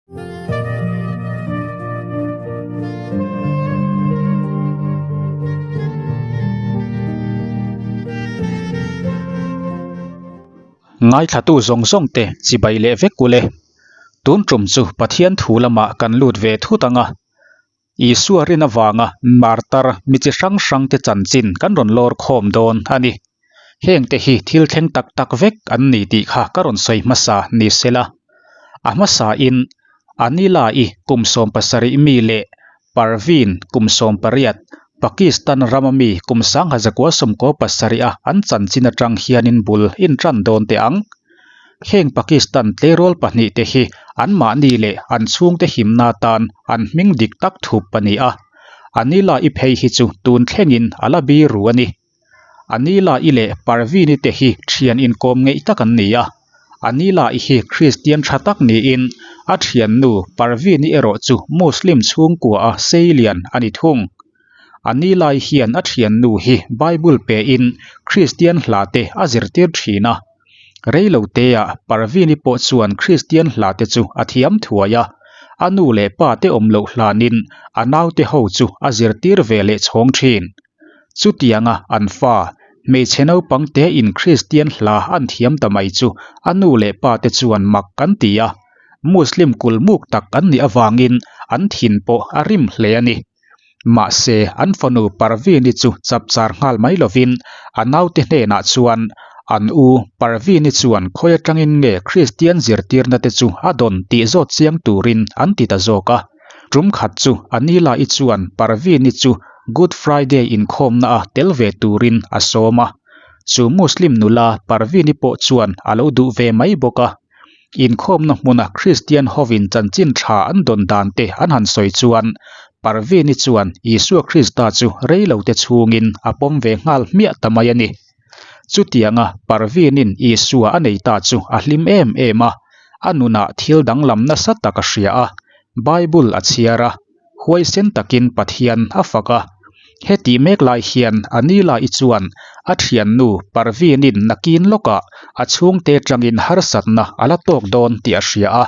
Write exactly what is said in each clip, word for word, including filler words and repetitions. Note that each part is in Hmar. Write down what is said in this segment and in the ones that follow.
Ngaithlatu zawng zawng te chibai leh vek u le. Tun ṭum chu Pathian thu lama kan lut ve thut ang a. Isua rin avanga martar mi chi hrang hrang te chanchin kan rawn lawr khawm dawn a ni. Hengte hi thil thleng tak tak vek an ni tih kha ka rawn sawi hmasa ni sela. A hmasain Anila-i kum sawm pasarih mi leh Parveen kum sawm pariat, Pakistan rama mi kum sangkhat zakua sawmkua pasarih a an chanchin aṭang hian inbul inṭan dawn teh ang. Heng Pakistan tleirawl pahnih te hi anmahni leh an chhungte himna tan an hming dik tak thup a ni a. Anila-i phei hi chu tun thlengin a la biru a ni. Anila-i leh Parveen-i te hi ṭhian inkawm ngeih tak an ni a. Anila-i hi Kristian ṭha tak niin a ṭhiannu Parveen-i erawh chu Muslim chhungkua a seilian a ni thung. Anila-i hian a ṭhiannu hi Bible pein Kristian hlate a zirtir ṭhin a. Reiloteah Parveen-i pawh chuan Kristian hlate chu a thiam thuai a, a nu leh pate awm loh hlanin a naute ho chu a zirtir ve leh chhawng ṭhin. Chutianga an fa, hmeichhe naupangte in Kristian hla an thiam ta mai chu a nu leh pate chuan mak kan ti a, Muslim kulmuk tak an nih avangin an thin pawh a rim hle a ni. Mahse, an fanu Parveen-i chu chapchar nghal mai lovin a naute hnenah chuan, an u Parveen-i chuan khawi aṭangin nge Kristian zirtirna te chu a dawn tih zawt chiang turin an ti ta zawk a. Ṭum khat chu Anila-i chuan Parveen-i chu Good Friday inkhawmna a tel ve turin a sawm a. Chu Muslim nula Parveen-i pawh chuan a lo duh ve mai bawk a. Inkhawmna hmuna Kristian hovin chanchin ṭha an dawn dan te an han sawi chuan Parveen-i chuan Isua Krista chu reilote chhungin a pawm ve nghal hmiah ta mai a ni. Chutianga Parveen-in Isua a nei ta chu a hlim em em a, a nunah thil danglam nasa tak a hria a, Bible a chhiar a, huaisen takin Pathian a fak a. Hetih mek lai hian Anila-i chuan a ṭhiannu Parveen-in nakin lawkah a chhungte aṭangin harsatna a la tawk dawn tih a hria a.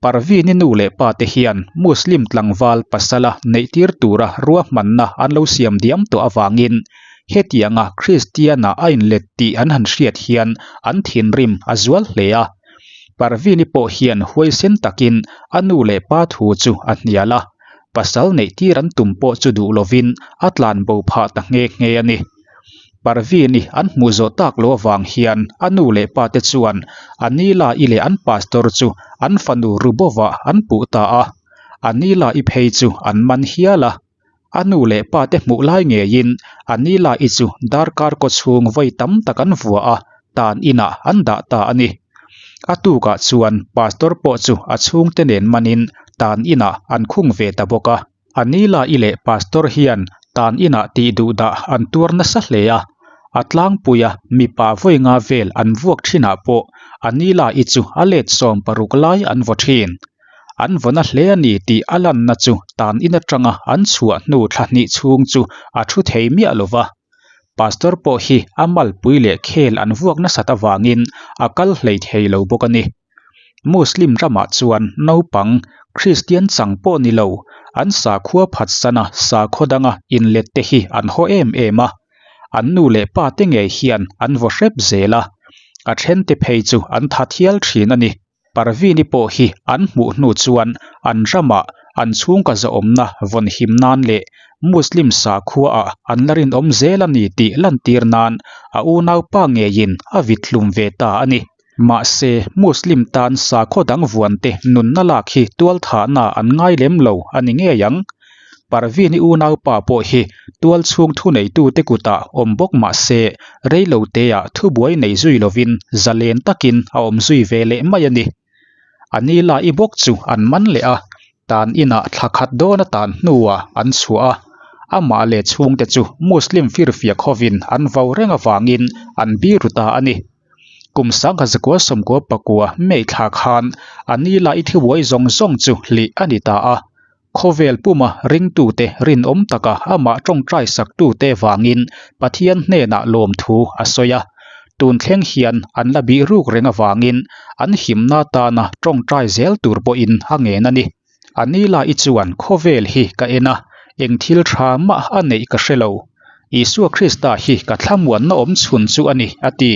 Parveen-i nu leh pate hian Muslim tlangval pasala neihtir tura ruahmanna an lo siam diam tawh avangin, hetianga Kristiana a inlet tih an han hriat hian an thinrim a zual hle a. Parveen-i pawh hian huaisen takin a nu leh pa thu chu a hnial a, pasal neihtir an tum pawh chu duh lovin a tlan bo phah ta nghe nghe a ni. Parveen-i an hmuh zawh tak lo avang hian a nu leh pate chuan Anila-i leh an pastor chu an fanu Rubova an puh ta a. Anila-i phei chu an man hial a. A nu leh pate hmuh lai ngeiin Anila-i chu darkar kawchhung vawi tam tak an vua a, tan inah an dah ta a ni. A tukah chuan pastor pawh chu a chhungte nen manin tan inah an khung ve ta bawk a. Anila-i leh pastor hian tan inah tih duhdah an tuar nasa hle a. A tlangpuia mipa vawi nga vel an vuak ṭhinah pawh Anila-i chu a let sawm paruk lai an vaw ṭhin. An vawna hle a ni tih a lanna chu tan in aṭanga an chhuah hnu thla hnih chhung chu a ṭhu thei miah lo va. Pastor pawh hi a malpui leh khel an vuak nasat avangin a kal hlei thei lo bawk a ni. Muslim ramah chuan naupang, Kristian chang pawh ni lo, an sakhua phatsana sakhaw danga inlet te hi an haw em em a. An nu leh pa te ngei hian an vaw hrep zel a. A ṭhen te phei chu an that hial ṭhin a ni. Parveen-i pawh hi an hmuh hnu chuan an ramah an chhungkaw zahawmna vawn him nan leh Muslim sakhuaah an la rinawm zel a ni tih lantir nan a unaupa ngeiin a vithlum ve ta a ni. Mahse, Muslim tan sakhaw dang vuan te nunna lak hi tualthahna an ngai lem lo a ni ngei ang. Parveen-i unaupa pawh hi tualchhung thuneitute kutah awm bawk mah se, reiloteah thubuai nei zui lovin zalen takin a awm zui ve leh mai a ni. Anila-i bawk chu an man leh a, tan inah thla khat dawn atan hnuah an chhuah a, amah leh chhungte chu Muslim firfiak hovin an vau reng avangin an biru ta a ni. Kum sangkhat zakua sawmkua pakua May thla khan Anila-i thubuai zawng zawng chu hlih a ni ta a. Khawvel puma ringtute rinawm taka amah ṭawngṭai saktute vangin Pathian hnenah lawmthu a sawi a. tun thleng hian an la bihruk reng avangin an himna tana ṭawngṭai zel tur pawhin a ngen a ni. Anila i chuan khawvel hi ka en a, eng thil ṭha mah a neih ka hre lo. Isua Krista hi ka thlamuanna awm chhun chu a ni, a ti.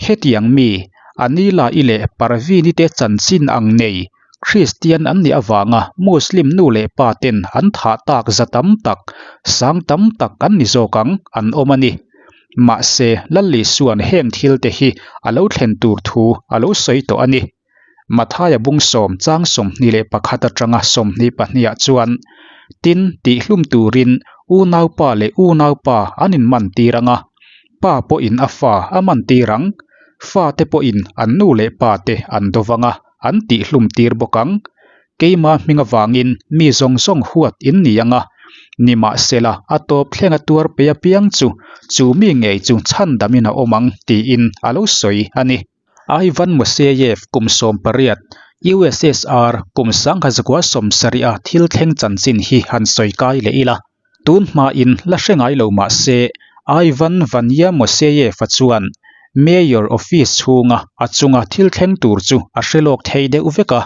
Hetiang mi, Anila i leh Parvini te chanchin ang nei, Kristian an nih avanga Muslim nu leh pa ten an thah tak za tam tak, sang tam tak an ni zawk ang an awm a ni. Mahse, Lal Isuan heng thil te hi a lo thlen tur thu a lo sawi tawh a ni. Mathaia bung sawm chang sawmhnih leh pakhat aṭanga sawmhnih pahnihah chuan, tin tihhlum turin unaupa leh unaupa an inman tir ang a, pa pawhin a fa a man tir ang, fate pawhin an nu leh pate an do vang a, an tihhlum tir bawk ang. Keima hming avangin mi zawng zawng huat in ni ang a, nimahsela a tawp thlenga tuar peih apiang chu, chu mi ngei chu chhandamin a awm ang, tiin a lo sawi a ni. Ivan Moiseev kum sawm pariat, U S S R kum sangkhat zakua sawmsarih a thil thleng chanchin hi han sawi kai leh ila. Tun hmain la hre ngai lo mah se, Ivan Vanya Moiseev-a chuan Mayor Office chhunga a chunga thil thleng tur chu a hre lawk thei deuh vek a.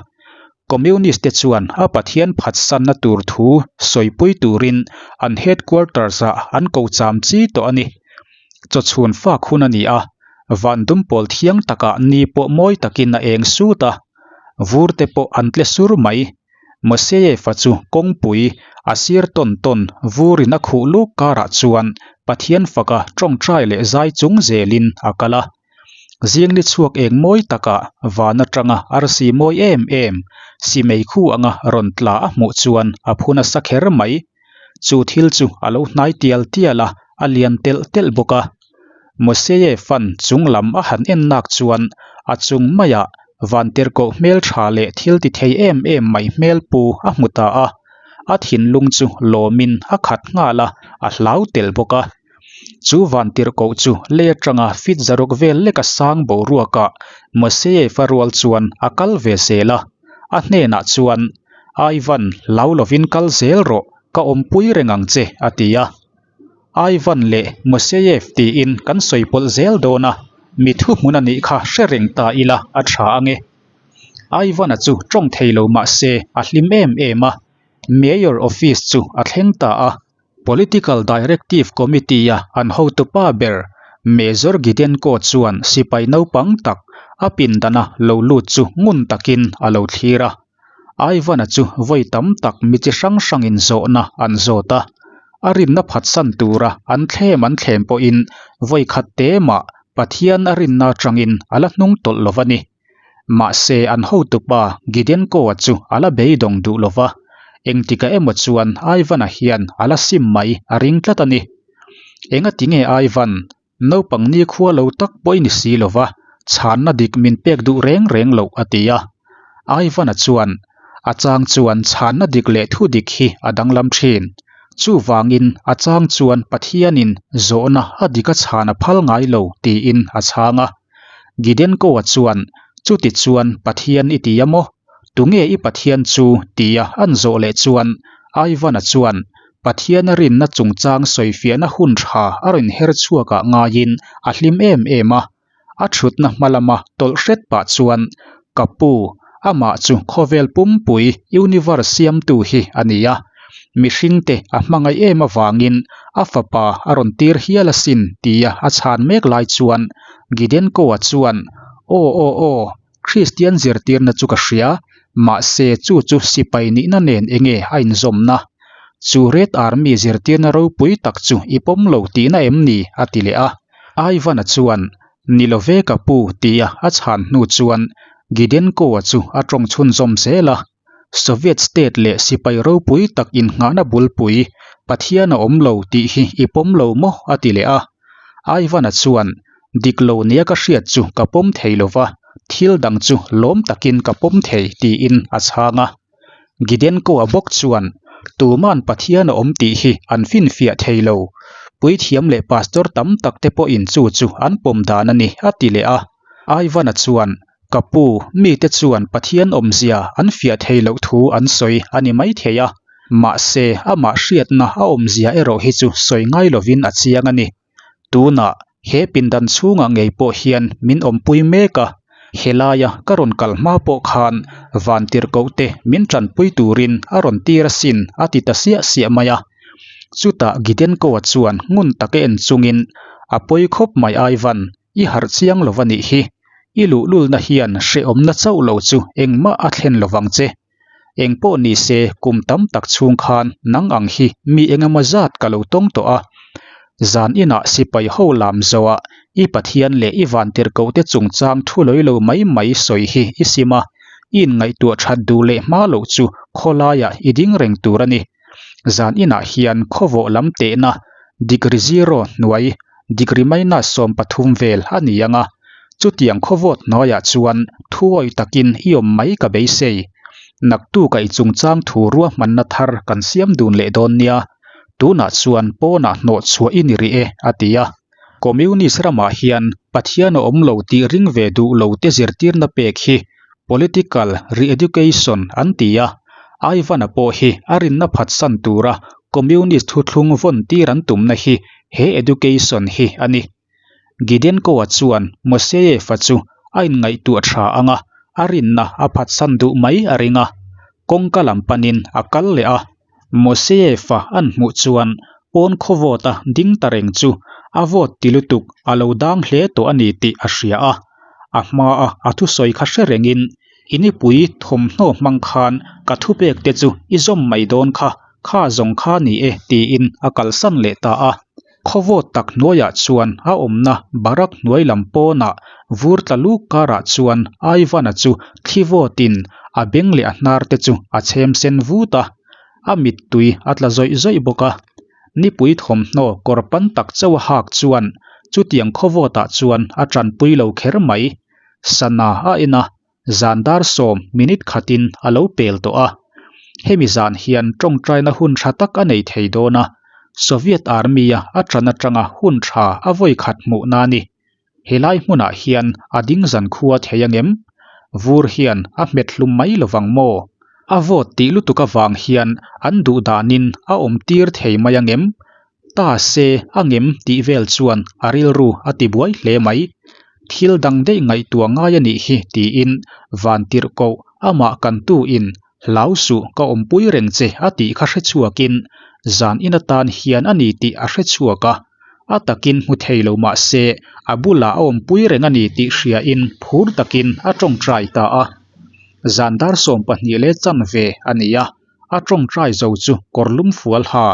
Communist te chuan a Pathian phatsanna tur thu sawipui turin an headquarters-ah an ko cham chi tawh a ni. Chaw chhun fak hun a ni a, vandum pawl thiang takah ni pawh mawi takin a eng sut a, vur te pawh an tle sur mai. Moiseev-a chu kawngpui a sir tawn tawn vurin a khuh luk karah chuan Pathian faka ṭawngṭai leh zai chung zelin a kal a. Zingni chhuak eng mawi takah van aṭanga arsi mawi em em, simei khu anga rawn tla a hmuh chuan a phun a sa kher mai. Chu thil chu a lo hnai tial tial a, a lian telh telh bawk a. Moiseev-an chung lam a han en nak chuan a chung maiah vantirhkoh hmelṭha leh thil ti thei em em mai hmel pu a hmu ta a. A thinlung chu lawmin a khat nghal a, a hlau tel bawk a. Chu vantirhkoh chu lei aṭanga fit zaruk vel leka sang boruakah Moiseev-a rual chuan a kal ve zel a. A hnenah chuan, "Ivan, lau lovin kal zel rawh, ka awmpui reng ang che," a ti a. "Ivan leh Moiseev," tiin kan sawi pawlh zel dawn a, mi thuhmun a nih kha hre reng ta ila a ṭha ang e. Ivan-a chu ṭawng thei lo mah se a hlim em em a, Mayor Office chu a thleng ta a. Political Directive Committee-a an hotupa ber, Major Gidenko chuan sipai naupang tak a pindana lo lut chu ngun takin a lo thlir a. Ivan-a chu vawi tam tak mi chi hrang hrangin zawhna an zawt a. A rinna phatsan tura an thlem an thlem pawhin vawi khat te mah Pathian a rinna aṭangin a la hnung tawlh lo va ni. Mahse, an hotupa Gidenko-a chu a la beidawng duh lo va. Engtikah emaw chuan Ivan-a hian a la sim mai a ring tlat a ni. "Engatinge Ivan, naupang nikhua lo tak pawh i ni si lo va, chhanna dik min pek duh reng reng lo," a ti a. Ivan-a chuan, "A chang chuan chhanna dik leh thudik hi a danglam ṭhin. Chuvangin a chang chuan Pathianin zawhna a dik a chhan a phal ngai lo," tiin a chhang a. Gidenko-a chuan, "Chuti chuan Pathian i ti a maw? Tunge i Pathian chu?" tia an zawh leh chuan Ivan-a chuan, "Pathian a rinna chungchang sawifiahna hun ṭha a rawn her chhuakah ngaiin a hlim em em a. A ṭhutna hma lama tawlh hret pah chuan, 'Ka pu, amah chu khawvel pumpui universe siamtu hi a ni a, mihringte a hmangaih em avangin a fapa a rawn tir hial asin,' tia a chhan mek lai chuan Gidenko-a chuan, 'Aw, aw, aw, Kristian zirtirna chu ka hria, mahse, chu chu sipai nihna nen enge a inzawmna? Chu Red Army zirtirna ropui tak chu i pawm lo tihna em ni?' a ti leh a. Ivan-a chuan, 'Ni lo ve ka pu,' tia a chhan hnu chuan Gidenko-a chu a ṭawng chhunzawm zel a. 'Soviet state leh sipai ropui tak innghahna bulpui Pathian a awm lo tih hi i pawm lo maw?' a ti leh a. Ivan-a chuan, 'Dik lo nia ka hriat chu ka pawm thei lo va, thil dang chu lawm takin ka pawm thei,' tiin a chhang a. Gidenko-a bawk chuan, 'Tuman Pathian a awm tih hi an finfiah thei lo. Puithiam leh pastor tam tak te pawhin chu chu an pawm dan a ni,' a ti leh a. Ivan-a chuan, 'Ka pu, mite chuan Pathian awmzia an fiah thei loh thu an sawi a ni mai thei a, mahse, amah hriatna a awmzia erawh hi chu sawi ngai lovin a chiang a ni. Tunah He pindan chhunga ngei pawh hian min awmpui mek a, he laia ka rawn kal hma pawh khan vantirhkoh te min ṭanpui turin a rawn tir asin a ti ta siah siah mai a. Chutah Gidenko-a chuan ngun taka en chungin, "A pawi khawp mai Ivan, i harh chiang lo a nih hi. I luhlulna hian hrehawmna chauh lo chu engmah a thlen lo vang che. Engpawh ni se, kum tam tak chhung khan nang ang hi mi engemaw zat ka lo tawng tawh a. Zan inah sipai ho lam zawah i Pathian leh i vantirhkoh te chungchang thu lawi lo mai mai sawi hi i sim a, i inngaihtuah ṭhat duh leh hma loh chu khawlaiah i ding reng tur a ni. Zan inah hian khawvawh lam tehna degree zero hnuai, degree minus sawm pathum vel a ni ang a. Chutiang khawvawt hnuaiah chuan thu awih takin i awm mai ka beisei. Naktukah i chungchang thu ruahmanna thar kan siam dun leh dawn nia. Tunah chuan pawnah hnawh chhuah i ni rih e," a ti a. Communist ramah hian Pathian a awm lo tih ring ve duh lo te zirtirna pek hi political re-education an ti a. Ivan-a pawh hi a rinna phatsan tura communist thuthlung vawn tir an tumna hi he education hi a ni. Gidenko-a chuan Moiseyev-a chu a inngaihtuah ṭha ang a, a rinna a phatsan duh mai a ring a. Kawngka lam panin a kal leh a. Moiseyev-a an hmuh chuan pawn khawvawta ding ta reng chu a vote ti lutuk a lo dang hle tawh a ni tih a hria a. A hmaa a thusawi kha hre rengin, "I nipui thawmhnaw hmang khan ka thupek te chu i zawm mai dawn kha, kha zawng kha ni e," tiin a kalsan leh ta a. Khawvawt tak hnuaiah chuan a awmna barak hnuai lam pawnah vur tla luk karah chuan Ivan-a chu thli vawtin a beng leh a hnar te chu a chhem sen vut a. A mittui a tla zawih zawih bawk a. Nipui thawmhnaw kawr pan tak chauh a hak chuan chutiang khawvawtah chuan a ṭanpui lo kher mai. Sana a en a, zan dar sawm minute khatin a lo pel tawh a. Hemi zan hian ṭawngṭaina hun ṭha tak a nei thei dawn a, Soviet Army-a a ṭan aṭanga hun ṭha a vawi khat hmuhna a ni. Helai hmunah hian a ding zankhua thei ang em? Vur hian a hmet hlum mai lo vang maw? A vote tih lutuk avang hian an duh danin a awm tir thei mai ang em? Ta se ang em tih vel chuan a rilru a ti buai hle mai. Thil dang daih ngaihtuah ngai a nih hi tiin vantirhkoh amah kan tuin hlau suh ka awmpui reng che a tih kha hre chhuakin zan in atan hian a ni tih a hre chhuak a. A takin hmu thei lo mah se, a bula a awmpui reng a ni tih hriain phur takin a ṭawngṭai ta a. Zan dar sawm pahnih leh chanve a ni a, a ṭawngṭai zo chu kawrlum fual ha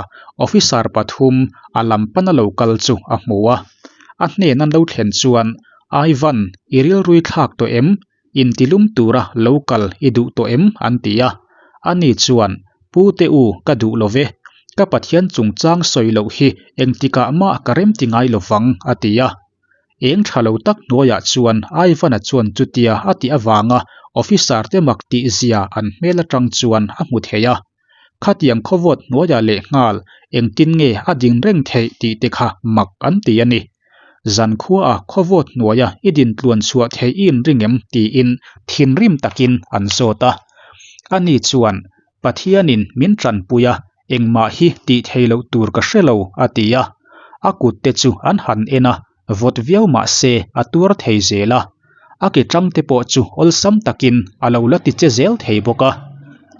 officer pathum a lam pana lo kal chu a hmu a. A hnen an lo thlen chuan, "Ivan, i rilru i thlak tawh em? Intilum tura lo kal i duh tawh em?" an ti a. Ani chuan, "Pu te u, ka duh lo ve. Ka Pathian chungchang sawi loh hi engtikah mah ka remti ngai lo vang," a ti a. Eng ṭha lo tak hnuaiah chuan Ivan-a chuan chutia a tih avanga officer te mak tih zia an hmel aṭang chuan a hmu thei a. Khatiang khawvawt hnuaiah leh nghal engtin nge a ding reng theih tih te kha mak an ti a ni. Zankhuaa khawvawt hnuaia i din tluan chhuah thei in ring em tiin thinrim takin an zawt a. Ani chuan, "Pathianin min ṭanpui a, engmah hi tih theih loh tur ka hre lo," a ti a. A kut te chu an han en a, vawt viau mah se a tuar thei zel a. A kiṭang te pawh chu awlsam takin a lo la ti che zel thei bawk a.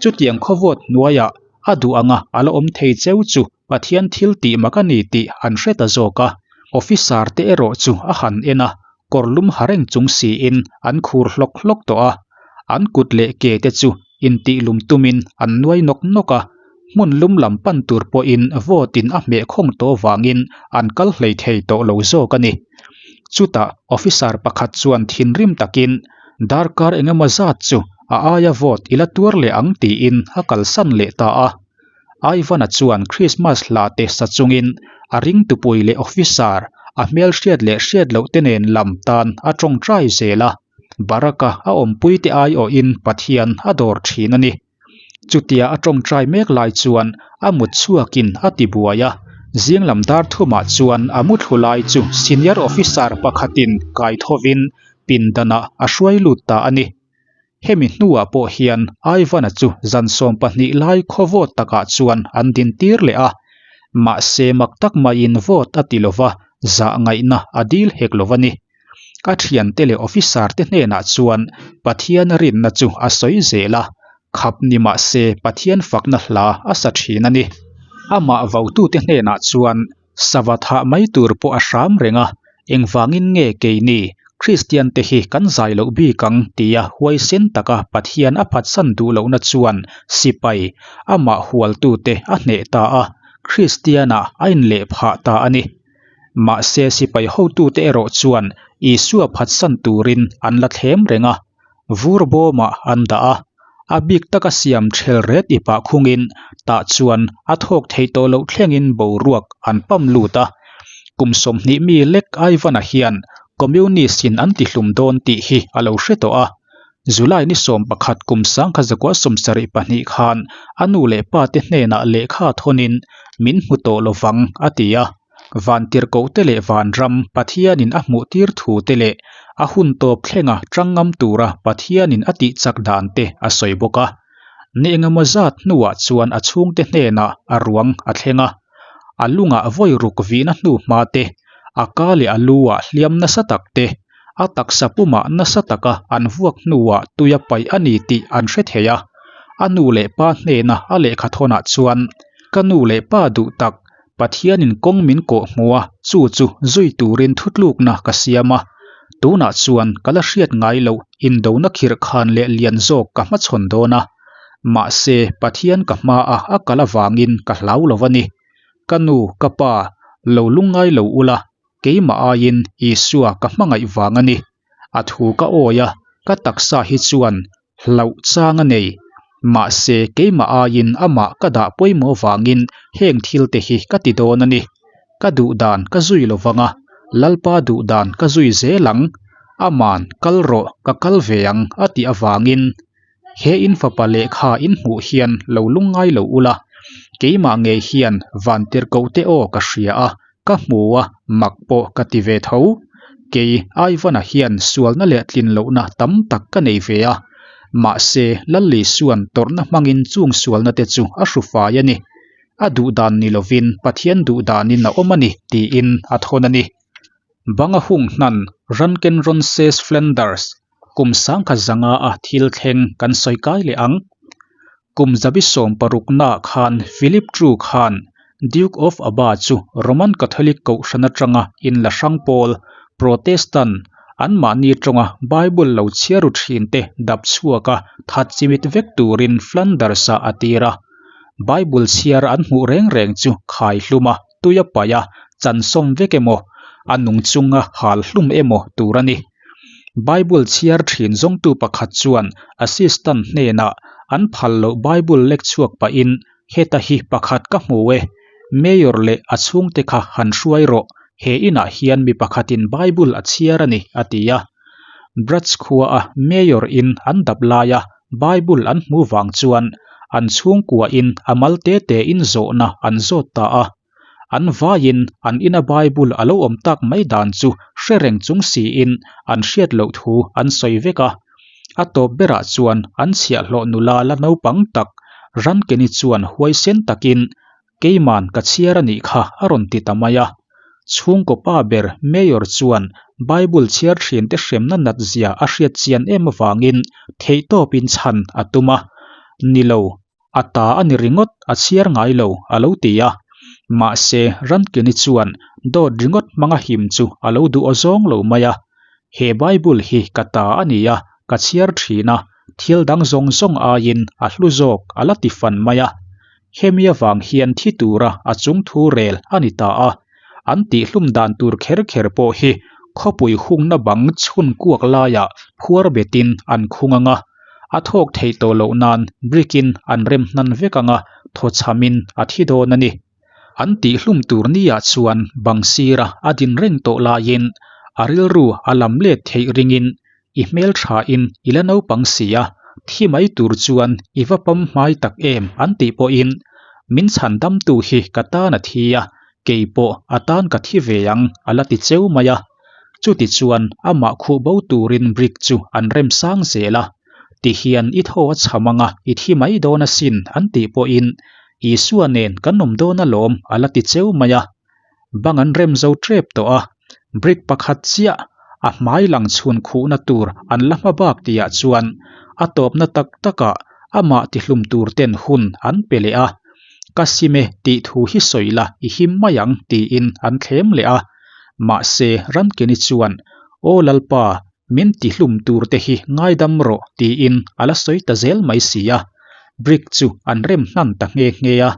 Chutiang khawvawt hnuaiah a duh anga a la awm thei cheu chu Pathian thil tih mak a ni tih an hre ta zawk a. Officer te erawh chu a han en a, kawrlum ha reng chung siin an khur hlawk hlawk tawh a. An kut leh ke te chu intihlum tumin an nuai nawk nawk a. Hmun lum lam pan tur pawhin vote-in a hmeh khawng tawh vangin an kal hlei thei tawh lo zawk a ni. Chutah officer pakhat chuan thinrim takin, "Darkar engemaw zat chu a aia vote i la tuar leh ang," tiin a kalsan leh ta a. Ivan-a chuan Krismas hla te sa chungin a ringtupui leh officer, a hmelhriat leh hriat loh te nen lam tan a ṭawngṭai zel a. Baraka a awmpui te aiawhin Pathian a dawr ṭhin a ni. Chutia a ṭawngṭai mek lai chuan a mut chhuakin a tibuai a. Zinglam dar thumah chuan a muthlu lai chu senior officer pakhatin kai thovin pindanah a hruai lut ta a ni. Hemi hnuah pawh hian Ivan-a chu zan sawm pahnih lai khaw vote takah chuan an din tir leh a. Mahse, mak tak maiin vote a ti lova, zahngaihna a dil hek lo a nih. A ṭhiante le officer-te hnenah chuan Pathian rinna chu a sawi zel a, khap ni mah se Pathian fakna hla a sa ṭhin a nih. Amah votute hnenah chuan sava thah mai tur pawh a hram reng a, engvangin nge keini Kristiante hi kan zai loh bik ang tia huaisen taka Pathian a phatsan duh lohna chuan sipai amah hualtute a hneh ta a, Kristiana a inleh phah ta a nih. Mahse, sipai hotute erawh chuan Isua phatsan turin an la thlem reng a, vur bawmah an dah a, a bik taka siam ṭhelret ipah khungin tah chuan a thawk thei tawh loh thlengin boruak an pam lut a. Kum sawmhnih mi lek Ivana hian communist-in an tihlum dawn tih hi a lo hre tawh a. July ni sawm pakhat kum sangkhat zakua sawmsarih pahnih khan a nu leh pate hnenah lehkha thawnin min hmu tawh lo vang a ti a. Vantirhkohte leh vanram Pathianin a hmuh tir thu te leh a hun tawp thlenga ṭang ngam tura Pathianin a tih chak dan te a sawi bawk a. Ni engemaw zat hnuah chuan a chhungte hnenah a ruang a thleng a. A lungah vawi ruk vihna hnu hma te, a ka leh a luah hliam nasa tak te, a taksa puma nasa taka an vuak hnuah tuia paih a ni tih an hre thei a. A nu leh pa hnena a lehkha thawnah chuan, ka nu leh pa duh tak, Pathianin kawng min kawh hmu a, chu chu zui turin thutlukna ka siam a. Tunah chuan ka la hriat ngai lo, indona khirh khan leh lian zawk ka hmachhawn dawn a. Mahse, Pathian ka hma a a kal avangin ka hlau lo a ni. Ka nu, ka pa, lo lungngai lo ula, keimah aiin Isua ka hmangaih vang a ni. A thu ka awih a, ka taksa hi chuan hlauh chang a nei. Mahse, keimah aiin amah ka dah pawimawh vangin heng thil te hi ka ti dawn a ni. Ka duh dan ka zui lo vang a, Lalpa duh dan ka zui zel ang. Aman, kal rawh, ka kal ve ang, a tih avangin, he in fapa lehkha in hmuh hian lo lungngai lo ula. Keimah ngei hian vantirhkohte aw ka hria a, ka hmu a, mak pawh ka ti ve tho. Kei Ivana hian sualna leh tlin lohna tam tak ka nei ve a. Mahse, Lal Isuan tawrhna hmangin chung sualna te chu a hru fai a ni. A duh dan ni lovin Pathian duh danin a awm a ni, tiin a thawn a ni. Banga hung hnan, Ranken Ronces Flanders, kum sangkhat zanga a thil thleng kan sawi kai leh ang. Kum zabi sawm parukna khan Philip two khan Duke of Alba chu Roman Catholic kohhran aṭanga inla hrang pawl Protestant anmahni ṭawnga Bible lo chhiar ru ṭhin te dap chhuaka that chimit vek turin Flanders-a a tir a. Bible chhiar an hmuh reng reng chu khai hlum a, tuia paih a, chansawm vek emaw, a nung chunga hal hlum emaw tur a ni. Bible chhiar ṭhin zawngtu pakhat chuan assistant hnenah an phal loh Bible lek chhuak pahin, heta hi pakhat ka hmu e, Mayor leh a chhungte kha han hruai rawh, he inah hian mi pakhatin Bible a chhiar a ni, a ti a. Brats khua a Mayor in an dap laia Bible an hmu vang chuan an chhungkuain a mal te tein zawhna an zawt ta a. An vaiin an ina Bible a lo awm tak mai dan chu hre reng chung siin an hriat loh thu an sawi vek a. A tawp berah chuan an chhiahhlawh nula la naupang tak Rankeni chuan huaisen takin, keiman ka chhiar a nih kha, a rawn ti ta mai a. Chhungkaw pa ber Mayor chuan Bible chhiar ṭhin te hremna natzia a hriat chian em avangin theihtawpin chhan a tum a. Ni lo, a ta a ni ringawt, a chhiar ngai lo, a lo ti a. Mahse, Rankeni chuan dawt ringawt hmanga him chu a lo duh aw zawng lo mai a. He Bible hi ka ta a ni a, ka chhiar ṭhin a, thil dang zawng zawng aiin a hlu zawk, a la ti fan mai a. Hemi avang hian thi tura a chung thu rel a ni ta a. An tihhlum dan tur kher kher pawh hi khawpui hungna bang chhun kuak laia phuar betin an khung ang a. A thawk theih tawh loh nan brick-in an rem hnan vek ang a, thawchhamin a thi dawn a ni. An tihhlum tur niah chuan bang sira a din reng tawh laiin a rilru a lam let theih ringin, i hmelṭhain i la naupang sia, thi mai tur chuan i va pam hmai tak em, an tih pawhin, min chhandamtu hi ka tan a thi a, kei pawh a tan ka thi ve ang, a la ti cheu mai a. Chutichuan amah khuh bo turin brick chu an rem sang zel a. Ti hian i thaw a chham ang a, i thi mai dawn asin, an tih pawhin, Isua nen kan awm dawn alawm, a la ti cheu mai a. bang an rem zo ṭep tawh a. Brick pakhat chiah a hmai lang chhun khuhna tur an la hmabak ti ah chuan a tawpna tak taka ama tihlum tur ten hun an pe leh a. Ka sim e tih thu hi sawi la i him mai ang tiin an thlem leh a. Mahse, Rankini chuan, "Aw Lalpa, min tihlum tur te hi ngaidam rawh," tiin a la sawi ta zel mai si a. Brick chu an rem hnan ta nghe nghe a.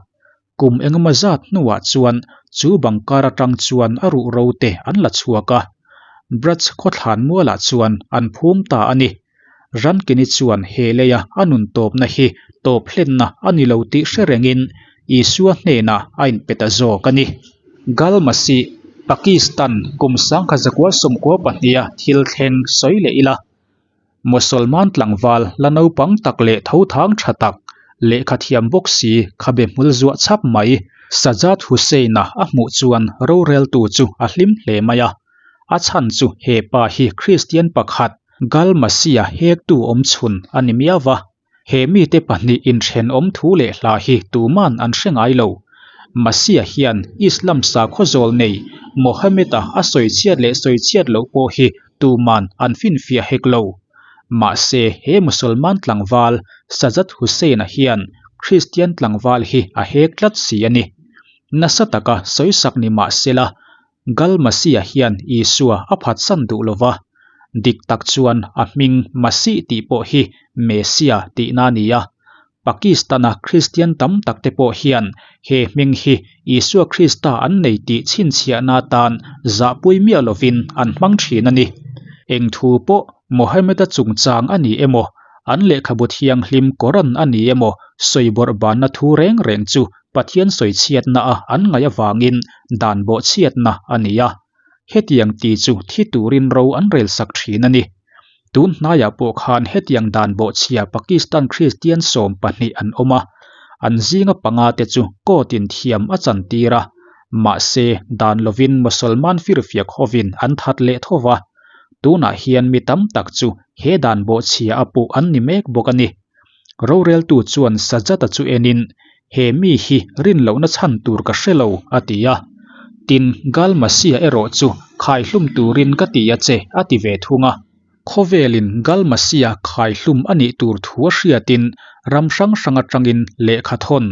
Kum engemaw zat hnuah chuan chu bang kar aṭang chuan a ruh ro te an la chhuak a. Brach khawthlan mualah chuan an phum ta a ni. Rankini chuan he leia a nun tawpna hi tawp hlenna a ni lo tih hre rengin Isua hnena a inpe ta zawk a ni. Galmasi, Pakistan, kum sangkhat zakua sawmkua pahniha thil thleng sawi leh ila. Mosolman tlangval la naupang tak leh tho thang ṭha tak, lehkha thiam bawk si, khabe hmul zuah chhap mai, Sajad Hussain-a a hmuh chuan roreltu chu a hlim hle mai a. A chhan chu he pa hi Kristian pakhat, Galmasi-a hektu awm chhun a ni miau va. He mite pahnih inṭhen awm thu leh hla hi tuman an hre ngai lo. Masiah hian Islam sakhaw zawl nei Mohammed-a a sawi chhiat leh sawi chhiat loh pawh hi tuman an finfiah hek lo. Mahse, he Musalman tlangval Sajad Hussain-a hian Kristian tlangval hi a hek tlat si a ni. Nasa taka sawisak ni mah sela, Galmasi-a hian Isua a phatsan duh lo va. Dik tak chuan a hming Masih tih pawh hi Messia tihna a ni a. Pakistan-a Kristian tam tak te pawh hian he hming hi Isua Krista an nei tih chhinchhiahna atan zahpui miah lovin an hmang ṭhin a ni. Eng thu pawh Mohammed-a chungchang a ni emaw, an lehkhabu thianghlim Koran a ni emaw, sawibawrh banna thu reng reng chu Pathian sawichhiatna a an ngaih avangin dan bawhchhiatna a ni a. Hetiang ti chu thi turin ro an rel sak ṭhin a ni. Tun hnaiah pawh khan hetiang dan bawhchhia Pakistan Kristian sawm pahnih an awm a, an zinga panga te chu court-in thiam a chantir a. Mahse, dan lovin Musalman firfiak hovin an that leh tho va. Tunah hian mi tam tak chu he dan bawhchhia a puh an ni mek bawk a ni. Roreltu chuan Sajad-a chu enin, "He mi hi rin lohna chhan tur ka hre lo," a ti a. Tin, Galmasi-a erawh chu khaihlum turin ka ti a che, a ti ve thung a. Khawvelin Galmasi-a khaihlum a nih tur thu a hriatin ram hrang hrang aṭangin lehkhathawn,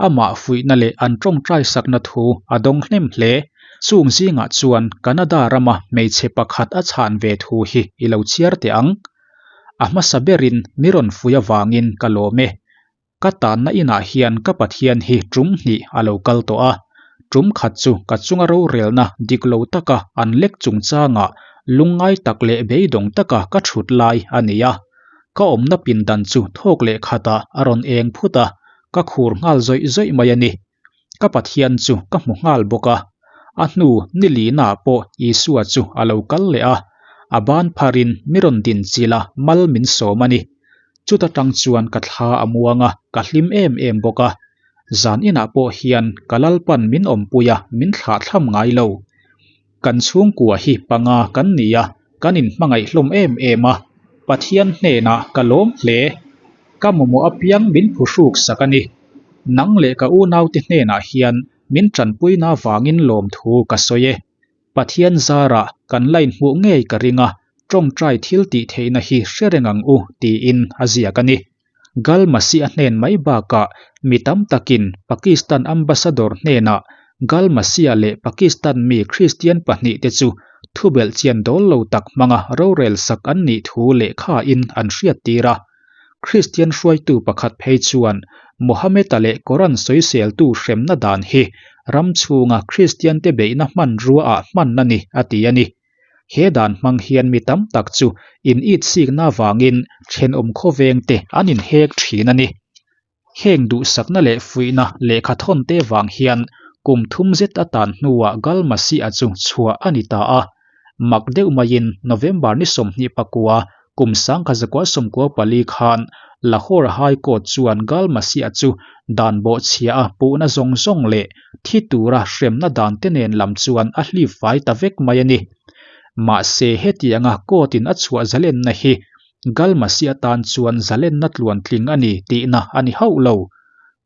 amah fuihna leh an ṭawngṭai sakna thu a dawng hnem hle. Chung zingah chuan Canada rama hmeichhe pakhat a chhan ve thu hi i lo chhiar teh ang. A hmasa berin mi rawn fuih avangin ka lawm e. Ka tanna inah hian ka Pathian hi ṭum hnih a lo kal tawh a. Ṭum khat chu ka chunga rorelna dik lo taka an lek chungchangah lungngai tak leh beidawng taka ka ṭhut lai a ni a. Ka awmna pindan chu thawk leh khatah a rawn eng phut a, ka khur nghal zawih zawih mai a ni. Ka Pathian chu ka hmu nghal bawk a. A hnu ni lina pawh Isua chu a lo kal leh a. A ban pharin mi rawn din chila mal min sawm a ni. Chuta ṭang chuan ka thla a muang a, ka hlim em em bawk a. Zan inah pawh hian ka Lalpan min awmpui a, min thlahthlam ngai lo. Kan chhungkua hi panga kan ni a, kan inhmangaih hlawm em em a. Pathian hnenah ka lawm hle. Ka mamawh apiang min phuhruk sak a ni. Nang leh ka unaute hnenah hian min ṭanpuina vangin lawmthu ka sawi e. Pathian zarah kan la inhmuh ngei ka ring a, ṭawngṭai thil tih theihna hi hre reng ang u, tiin a ziak a ni. Galmasi-a hnen mai bakah mi tam takin Pakistan ambassador hnenah Galmasi-a leh Pakistan mi Kristian pahnihte chu thubelh chian dawl lo tak hmanga rorel sak an nih thu lehkhain an hriattir a. Kristian hruaitu pakhat phei chuan Mohammed-a leh Koran sawiseltu hremna dan hi ram chhunga Kristiante beihna hmanruaah hman a ni, a ti a ni. He dan hmang hian mi tam tak chu in-it sikna vangin ṭhenawm khawvengte an inhek ṭhin a ni. Heng duhsakna leh fuihna lehkhathawnte vang hian kum thum zet a tan hnuah Galmasi-a chu chhuah a ni ta a. Mak deuh maiin November ni sawmhnih pakua, kum sangkhat zakua sawmkua pali khan Lahore High Court chuan Galmasi-a chu dan bawhchhia a puhna zawng zawng leh thi tura hremna dante nen lam chuan a hlipfai ta vek mai a ni. Mahse, hetianga court-in a chhuah zalenna hi Galmasi-a tan chuan zalenna tluantling a ni tihna a ni hauh lo.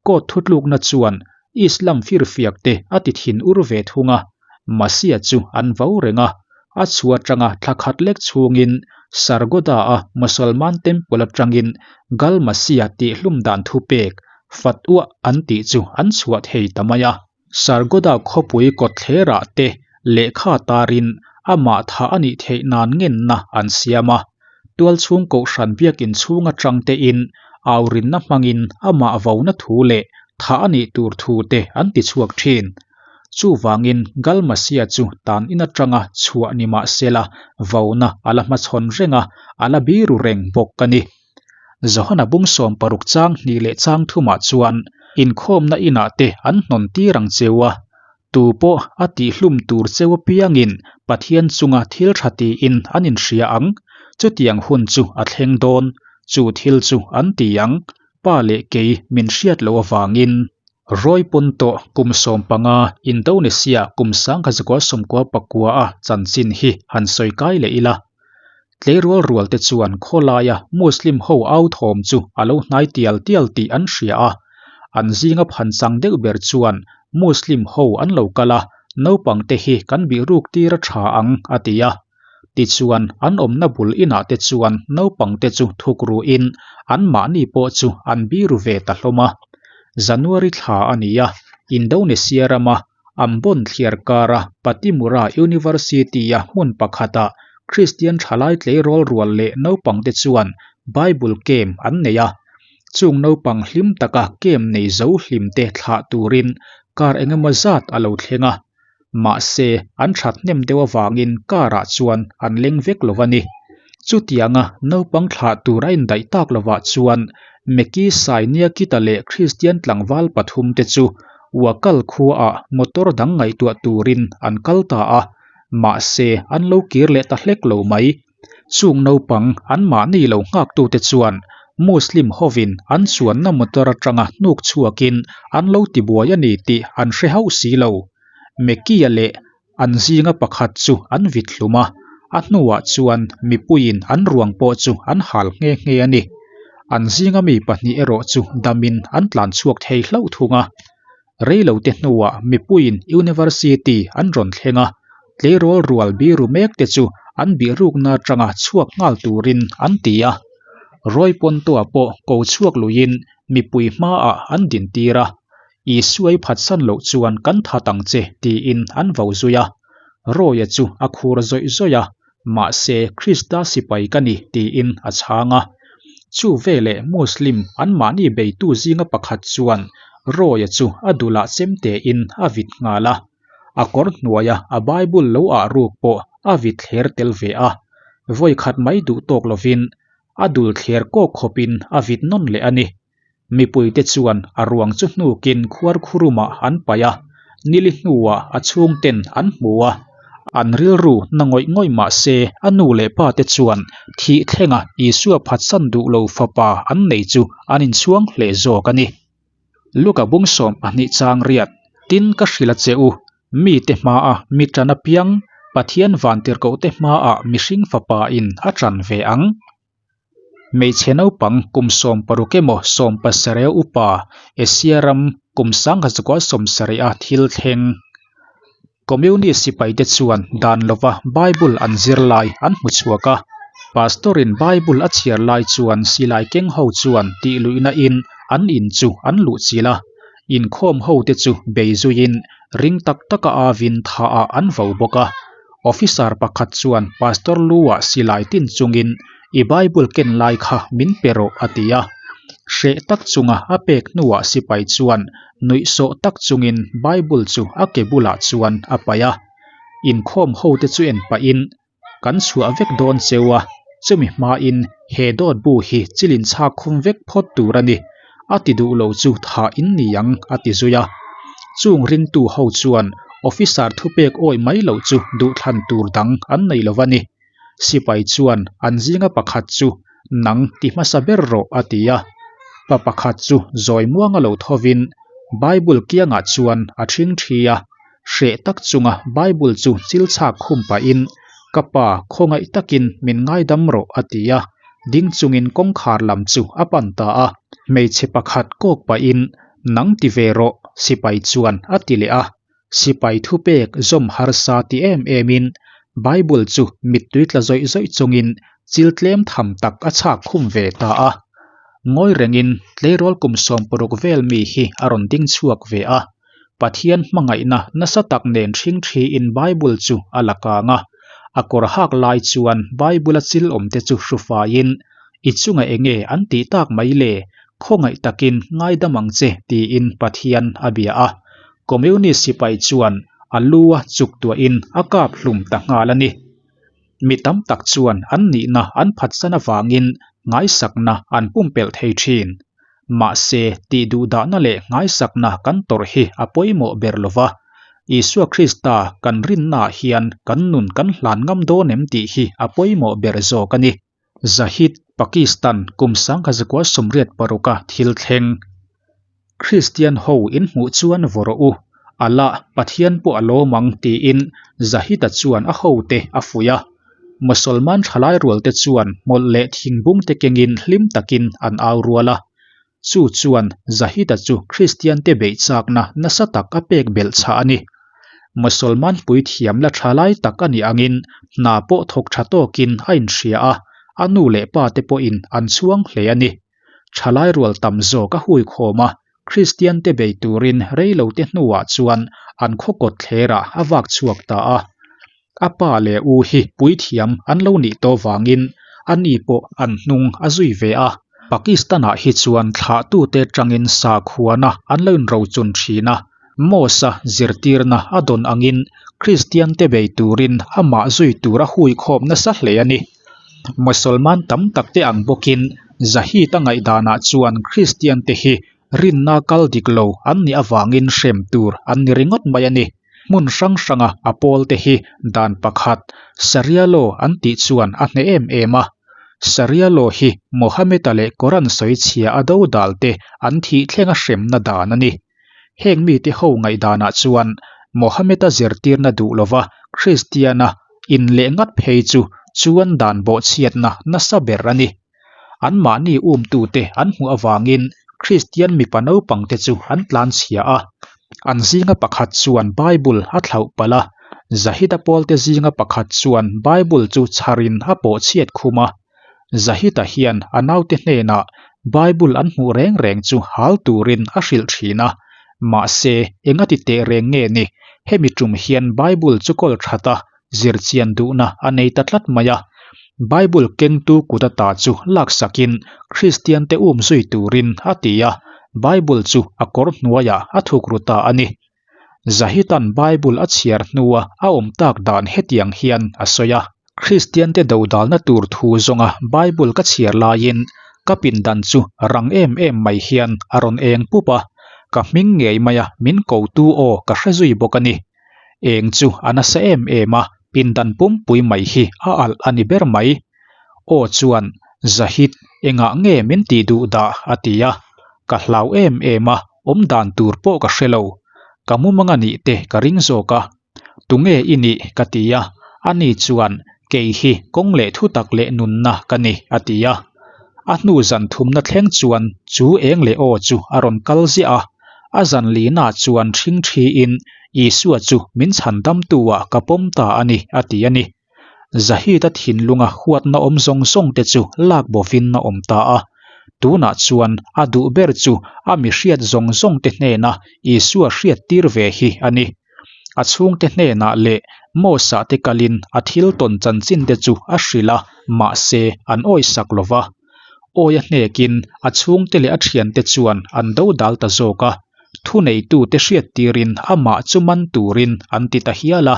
Court thutlukna chuan Islam firfiakte a tithin ur ve thung a, Masia chu an vo reng a. A chhuah aṭanga thla khat lek chhungin Sargodha-a Musalman temple aṭangin Gal Masia tihhlum dan thupek, Fatwa an tih chu an chhuah thei ta mai a. Sargodha khawpui kawtthlera te lehkha tarin ama thah a nih theih nan ngenna an siam a. Tualchhung kohhran biak inchhung aṭang tein aurinna hmangin ama vona thu le thah a nih tur thu te an ti chhuak ṭhin. Chuvangin Gal Masia chu tan in aṭanga chhuah ni mah sela, vona a la hmachhawn reng a, a la biru reng bawk a nih. Johana bung sawm paruk chang hni le chang thumah chuan inkhawmna inah te an hnawn tir ang cheu a. Tu pawh a tihhlum tur cheu apiangin Pathian chunga thil ṭha tiin an inhria ang. Chutiang hun chu a thleng dawn, chu thil chu an ti ang, pa leh kei min hriat loh avangin. Roy Ponto kum sawm panga, Indonesia kum sangkhat zakua sawmkua pakua a chanchin hi han sawi kai leh ila. Tleirawl rual te chuan khawlaia Muslim ho au thawm chu a lo hnai tial tial tih an hria a. An zinga phan chang deuh ber chuan Muslim ho an lo kal a, naupang te hi kan bihruk tir a ṭha ang a ti a. Tichuan an awmna bul inah te chuan naupang te chu thukruin anmahni pawh chu an biru ve ta hlawm a. January thla a ni a, Indonesia rama Ambon thliar kara Pattimura University-a hmun pakhata Kristian ṭhalai tleirawl rual leh naupang te chuan Bible camp an nei a. Chung naupang hlim taka camp nei zo hlim te thlah turin car engemaw zat a lo thleng a. Mahse, an ṭhat hnem deuh avangin car-ah chuan an leng vek lo a ni. Chutianga naupang thlah tura indaih tak lovah chuan Meki Sainiakita leh Kristian tlangval pathum te chu Wakal khuaah motor dang ngaihtuah turin an kal ta a, mahse, an lo kir leh ta hlek lo mai. Chung naupang anmahni lo nghaktu te chuan Muslim hovin an chuanna motor aṭanga hnuk chhuakin an lo tibuai a ni tih an hre hauh si lo. Meki-a leh an zinga pakhat chu an vit hlum a, a hnuah chuan mipuiin an ruang pawh chu an hal nghe nghe a ni. An zinga mi pahnih erawh chu damin an tlan chhuak thei hlauh thung a. Reilote hnuah mipuiin University an rawn thleng a, tleirawl rual biru mek te chu an bihrukna aṭanga chhuak nghal turin an ti a. Roy Ponto-a pawh ko chhuak luiin mipui hmaah an din tir a. Isua i phatsan loh chuan kan that ang che, tiin an vo zui a. Roy-a chu a khur zawih zawih a, mahse, Krista sipai ka ni, tiin a chhang a. Chu veleh Muslim anmahni beitu zinga pakhat chuan Roy-a chu a dulah chem tein a vit nghal a. A kawr hnuaia a Bible lo ah ruk pawh a vit thler tel ve a. Vawi khat mai duh tawk lovin a dul thler kawk khawpin a vit nawn leh a ni. Mipuite chuan a ruang chu hnukin khuar khurumah an pai a, nili hnuah a chhungten an hmu a. An rilru na ngawih ngawih mah se, a nu leh pa te chuan thih thlenga Isua phatsan duh lo fapa an nei chu an inchhuang hle zawk a ni. Luka bung sawm pahnih chang riat, tin ka hrilh a che u, mite hmaa mi ṭan apiang, Pathian vantirhkohte hmaah mihring fapa in a ṭan ve ang. Hmeichhe naupang kum sawm paruk emaw sawm pasarih upa, Asia ram kum sangkhat zakua sawmsarih a thil thleng. Communist sipaite chuan dan lova Bible an zir lai an hmu chhuak a. Pastor-in Bible a chhiar lai chuan silai keng ho chuan tihluihna in an in chu an luh chil a. Inkhawm ho te chu bei zuiin ring tak taka avin thaah an vo bawk a. Officer pakhat chuan Pastor lu-a silai tin chungin, "I Bible ken lai kha min pe rawh," a ti a. Hreh tak chunga a pek hnuah sipai chuan nuihsawh tak chungin Bible chu a ke bulah chuan a pai a. Inkhawm hote chu en pahin, "Kan chhuah vek dawn cheu a, chumi hmain he dawt bu hi chilin chhak khum vek phawt tur a ni, a ti duh lo chu thah in ni ang," a ti zui a. Chung ringtu ho chuan officer thupek awih mai lo chu duhthlan tur dang an nei lo va ni. Sipai chuan an zinga pakhat chu, "Nang ti hmasa ber rawh," a ti a. Pa pakhat chu zawi muang a lo thovin Bible kiangah chuan a ṭhing ṭhi a. Hreh tak chunga Bible chu chil chhak khum pahin, "Ka pa, khawngaih takin min ngaidam rawh," a ti a. Ding chungin kawngkhar lam chu a pan ta a. Hmeichhe pakhat kawk pahin, "Nang ti ve rawh," sipai chuan a ti leh a. Sipai thupek zawm harsa ti em emin Bible chu mittui tla zawih zawih chungin chil tlem tham tak a chhak khum ve ta a. Ngawi rengin tleirawl kum sawmparuk vel mi hi a rawn ding chhuak ve a. Pathian hmangaihna nasa tak nen hring ṭhiin Bible chu a la kang a. A kawr hak lai chuan Bible-a chil awm te chu hru faiin, "I chunga enge an tih tak mai le, khawngaih takin ngaidam ang che," tiin Pathian a bia a. Communist sipai chuan a lu a chuktuahin a kap hlum ta nghal a ni. Mi tam tak chuan an nihna an phatsan avangin ngaisakna an pumpelh thei ṭhin. Mahse, tihduhdahna leh ngaisakna kan tawrh hi a pawimawh ber lo va. Isua Krista kan rinnaah hian kan nun kan hlan ngam dawn em tih hi a pawimawh ber zawk a ni. Zahid, Pakistan, kum sangkhat zakua sawmriat paruka thil thleng. Kristian ho in hmuh chuan vaw rawh u, Allah, Pathian pawh a lawm ang, tiin Zahida chuan a ho te a fuih a. Musalman thalai rual te chuan mawlh leh thingbung te kengin hlim takin an au rual a. Chu chuan Zahida chu Kristian te beih chakna nasa tak a pek belhchhah a ni. Musalman puithiam la thalai tak a nih angin hna pawh thawk ṭha tawkin a inhria a, a nu leh pa te pawhin an chhuang hle a ni. Thalai rual tam zawk a huikhawm a, Kristian te bei turin rei lo te hnuah chuan an khaw kawtthlerah a vak chhuak ta a. A pa leh u hi puithiam an lo nih tawh vangin ani pawh an hnung a zui ve a. Pakistan-ah hi chuan thlahtute aṭangin sakhuana an lo inro chun ṭhin a. Mosa zirtirna a dawn angin Kristian te bei turin amah zui tur a huikhawm nasa hle a ni. Musalman tam tak te ang bawkin Zahid-a ngaihdanah chuan Kristian te hi rinna kal dik lo an nih avangin hrem tur an ni ringawt mai a ni. Hmun hrang hranga a pawl te hi dan pakhat, Sharia law an tih chuan a hneh em em a. Sharia law hi Mohammed-a leh Koran sawi chhia a dodal te an thih thlenga hremna dan a ni. Heng mite ho ngaihdanah chuan Mohammed-a zirtirna duh lova Kristiana inlehngat phei chu chuan dan bawhchhiatna nasa ber a ni. Anmahni umtute an hmuh avangin Kristian mipa naupang te chu an tlan chhia a. An zinga pakhat chuan Bible a thlauh palh a, Zahid-a pawl te zinga pakhat chuan Bible chu chharin a pawhchhiat khum a. Zahid-a hian a naute hnenah Bible an hmuh reng reng chu hal turin a hrilh ṭhin a. Mahse, engati teh reng nge ni, hemi ṭum hian Bible chu kawl ṭhat a, zir chian duhna a nei ta tlat mai a. Bible kengtu kut ata chu laksakin Kristian te um zui turin a ti a, Bible chu a kawr hnuaiah a thuk ru ta a ni. Zahid-an Bible a chhiar hnua a awm tak dan hetiang hian a sawi a. Kristian te dodalna tur thu zawnga Bible ka chhiar laiin ka pindan chu rang em em mai hian a rawn eng pup a. Ka hming ngei maia min kotu aw ka hre zui bawk a ni. Eng chu a nasa em em a, pindan pumpui mai hi a alh a ni ber mai. Aw chuan, "Zahid, engah nge min tihduhdah?" a ti a. "Ka hlau em em a, awm dan tur pawh ka hre lo. Ka mumang a nih te ka ring zawk a. Tunge i nih?" ka ti a. Ani chuan, "Kei hi kawng leh thutak leh nunna ka ni," a ti a. A hnu zan thumna thleng chuan chu eng leh aw chu a rawn kal ziah a. A zan lina chuan hring ṭhiin, "Isua chu min chhandamtuah ka pawm ta a ni," a ti a ni. Zahid-a thinlunga huatna awm zawng zawng te chu lak bovin a awm ta a. Tunah chuan a duh ber chu a mi hriat zawng zawng te hnena Isua hriattir ve hi a ni. A chhungte hnenah leh Mosa te kalin a thil tawn chanchin te chu a hrilh a, mahse, an awisak lo va. Awia hnekin a chhungte leh a ṭhiante chuan an dodal ta zawk a, thuneitute hriattirin amah chu man turin an ti ta hial a.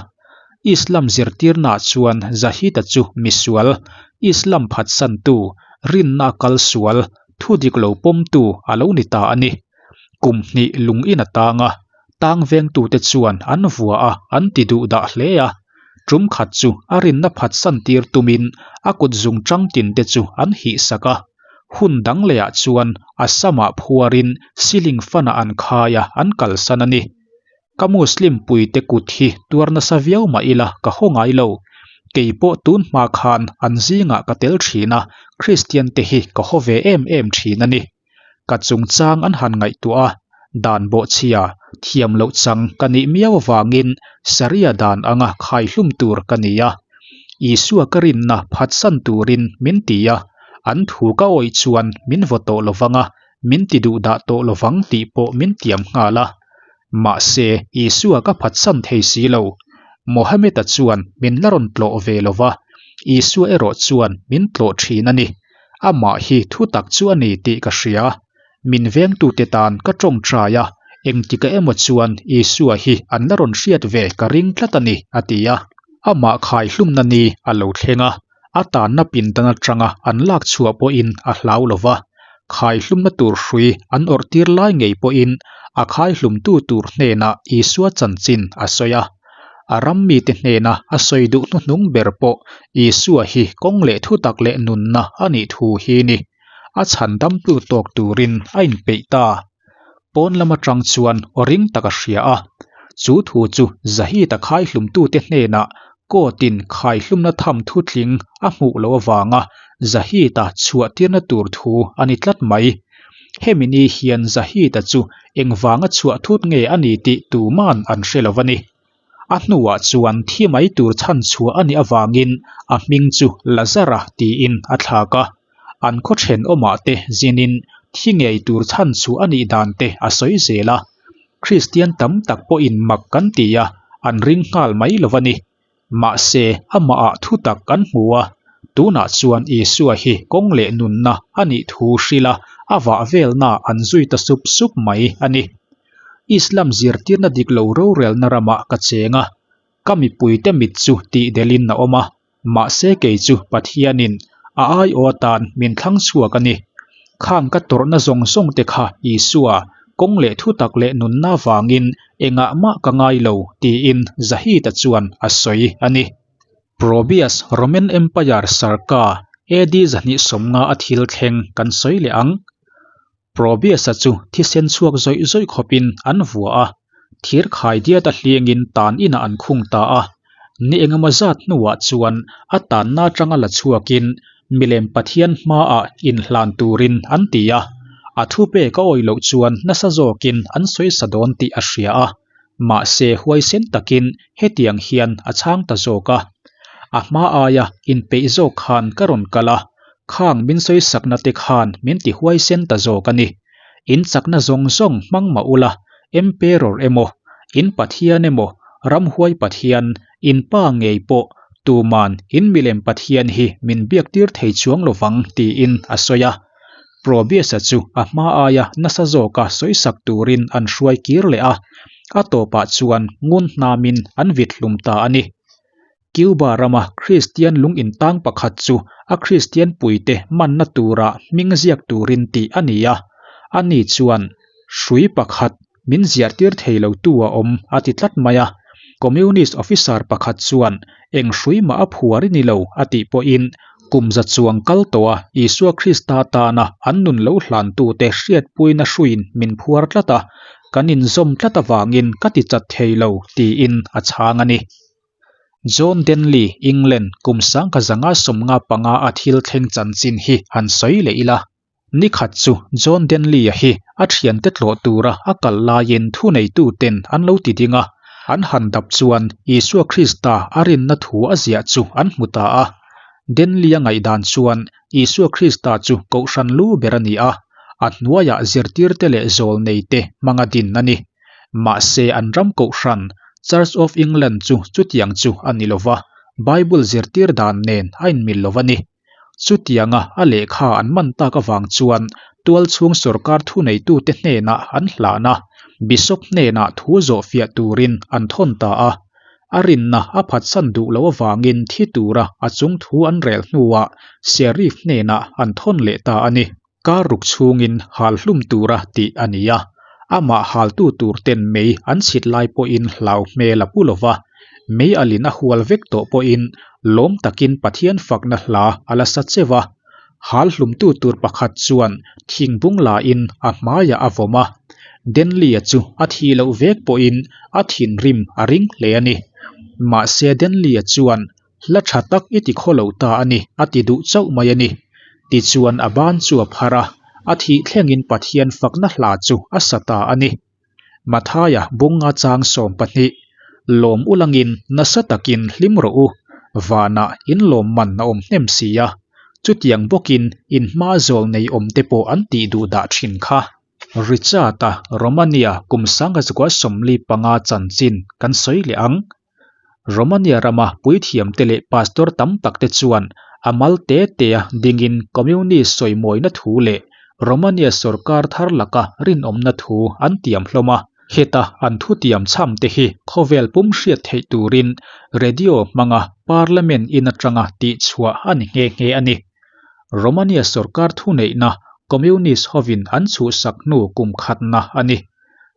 Islam zirtirnaah chuan Zahid-a chu misual, Islam phatsantu, rinna kal sual, thudik lo pawmtu a lo ni ta a ni. Kum hnih lung in a tang a, tang vengtute chuan an vua a, an tiduhdah hle a. Tum khat chu a rinna phatsan tir tumin a kut zung ṭang tin te chu an hihsak a. Hun dang leiah chuan Assam-ah phuarin ceiling fan-a an khai a, an kalsan a ni. Ka Muslim puite kut hi tuar nasa viau mah ila ka haw ngai lo. Kei pawh tun hma khan an zingah ka tel ṭhin a, Kristian te hi ka haw ve em em ṭhin a ni. Ka chungchang an han ngaihtuah a, dan bawhchhia, thiam loh chang ka nih miau avangin Saria dan anga khaihlum tur ka ni a. Isua ka rinna phatsan turin min ti a, an thu ka awih chuan min vaw tawh lo vang a, min ti duhdah tawh lo vang tih pawh min tiam nghal a. Mahse, Isua ka phatsan thei si lo. Mohammed-a chuan min la rawn tlawh ve lo va, Isua erawh chuan min tlawh ṭhin a ni. Amah hi thutak chu a ni tih ka hria. Min vengtute tan ka ṭawngṭai a, engtika emaw chuan Isua hi an la rawn hriat ve ka ring tlat a ni, a ti a. Amah khaihlumna ni a lo thleng a, a tanna pindan aṭanga an lak chhuah pawhin a hlau lo va. Khaihlumna tur hrui an awrhtir lai ngei pawhin a khaihlumtu tur hnena Isua chanchin a sawi a. A ram mite hnena a sawi duh hnuhnung ber pawh Isua hi kawng leh thutak leh nunna a nih thu hi ni. A chhandamtu tawk turin a inpeih ta. Pawn lam aṭang chuan aw ring taka hria a. Chu thu chu Zahid-a khaihlumtute hnena court-in khaihlumna tham thutling a hmuh loh avanga Zahid-a chhuahtirna tur thu a ni tlat mai. Hemi ni hian Zahid-a chu engvanga chhuah thut nge a ni tih tuman an hre lo va ni. A hnuah chuan thi mai tur chhanchhuah a nih avangin a hming chu Lazara tiin a thlak a. An khaw ṭhenawmah te zinin thi ngei tur chhanchhuah a nih dan te a sawi zel a. Kristian tam tak pawhin mak kan ti a, an ring nghal mai lo va ni. Mahse, amahah thutak kan hmu a, tunah chuan Isua hi kawng leh nunna a nih thu hrila a vah velna an zui ta sup sup mai a ni. Islam zirtirna dik lo rorelna ramah ka cheng a, ka mipuite mit chu tih delin a awm a, mahse kei chu Pathianin a aiawh tan min thlang chhuak a ni. Khang ka tawrhna zawng zawng te kha Isua kawng leh thutak leh nunna vangin engah mah ka ngai lo, tiin Zahid-a chuan a sawi a ni. Probius Roman Empire sarkar A D zahnih sawmnga a thil thleng kan sawi leh ang. Probius-a chu thisen chhuak zawih zawih khawpin an vua a, thir khai diata hliangin tan inah an khung ta a. Ni engemaw zat hnuah chuan a tanna aṭanga la chhuakin milem pathian hmaah inhlan turin an ti a. A thupek a awih loh chuan nasa zawkin an sawi sa dawn tih a hria a. Mahse, huaisen takin hetiang hian a chhang ta zawk a. A hma aia inpeih zawk khan ka rawn kal a, khang min sawisakna te khan min ti huaisen ta zawk a ni. In chakna zawng zawng hmang mah ula, emperor emaw, in pathian emaw, ramhuai pathian, in pa ngei pawh, tuman in milem pathian hi min biaktir thei chuang lo vang, tiin a sawi a. Probius-a chu a hma aia nasa zawka sawisak turin an hruai kir leh a, a tawpah chuan ngun hnamin an vit hlum ta a ni. Cuba rama Kristian lung intang pakhat chu a Kristian puite manna tura hming ziak turin tih a ni a. Ani chuan hrui pakhat min ziahtir thei lo tu a awm a ti tlat mai a. Communist officer pakhat chuan eng hrui mah a phuar i ni lo a tih pawhin kum za chuang kal tawha Isua Krista tana an nun lo hlantute hriatpuina hruiin min phuar tlat a, kan inzawm tlat avangin ka ti chat thei lo, tiin a chhang a ni. John Denley, England, kum sangkhat zanga sawmnga panga a thil thleng chanchin hi han sawi leh ila. Ni khat chu John Denley-a hi a ṭhiante tlawh tura a kal laiin thuneituten an lo ti ding a, an han dap chuan Isua Krista a rinna thu a ziah chu an hmu ta a. Denley-a ngaihdan chuan Isua Krista chu kohhran lu ber a ni a, a hnuaiah zirtirte leh zawlneite hmanga din a ni. Mahse, an ram kohhran, Church of England chu chutiang chu a ni lo va, Bible zirtir dan nen a inmil lo va ni. Chutianga a lehkha an man tak avang chuan tualchhung sorkar thuneitute hnenah an hlan a, Bishop hnenah thu zawh fiah turin an thawn ta a. A rinna a phatsan duh lo avangin thi tura a chungthu an rel hnuah Sheriff hnenah an thawn leh ta a ni. Kar ruk chhungin hal hlum tura tih a ni a, amah haltu turten mei an chhit lai pawhin hlau hmel a pu lo va, mei alin a hual vek tawh pawhin lawm takin Pathian fakna hla a la sa cheu va. Hal hlumtu tur pakhat chuan thingbung lain a hmaiah a vawm a. Denley-a chu a thi loh vek pawhin a thinrim a ring hle a ni. Mahse, Denley-a chuan hla ṭha tak i ti khawlo ta a ni, a ti duh chauh mai a ni. Tichuan a ban chu a phar a, a thih thlengin Pathian fakna hla chu a sa ta a ni. Mathaia bung nga chang sawm pahni. Lawm u langin nasa takin hlim rawh u. Vana in lawmman a awm hnem si a. Chutiang bawkin in hma zawl nei awm te pawh an tih duh dah ṭhin kha. Richard-a Romania kum sanga zakua sawmli panga chanchin kan sawi leh ang. Romania rama puithiam te leh pastor tam tak te chuan a mal te te a dingin communist sawimawina thu leh Romania sorkar thar laka rinawmna thu an tiam hlawm a. Heta an thu tiam chham te hi khawvel pum hriat theih turin radio hmanga parliament in aṭanga tih chhuah a ni nghe nghe a ni. Romania sorkar thuneihna communist hovin an chhuhsak hnu kum khatna a ni.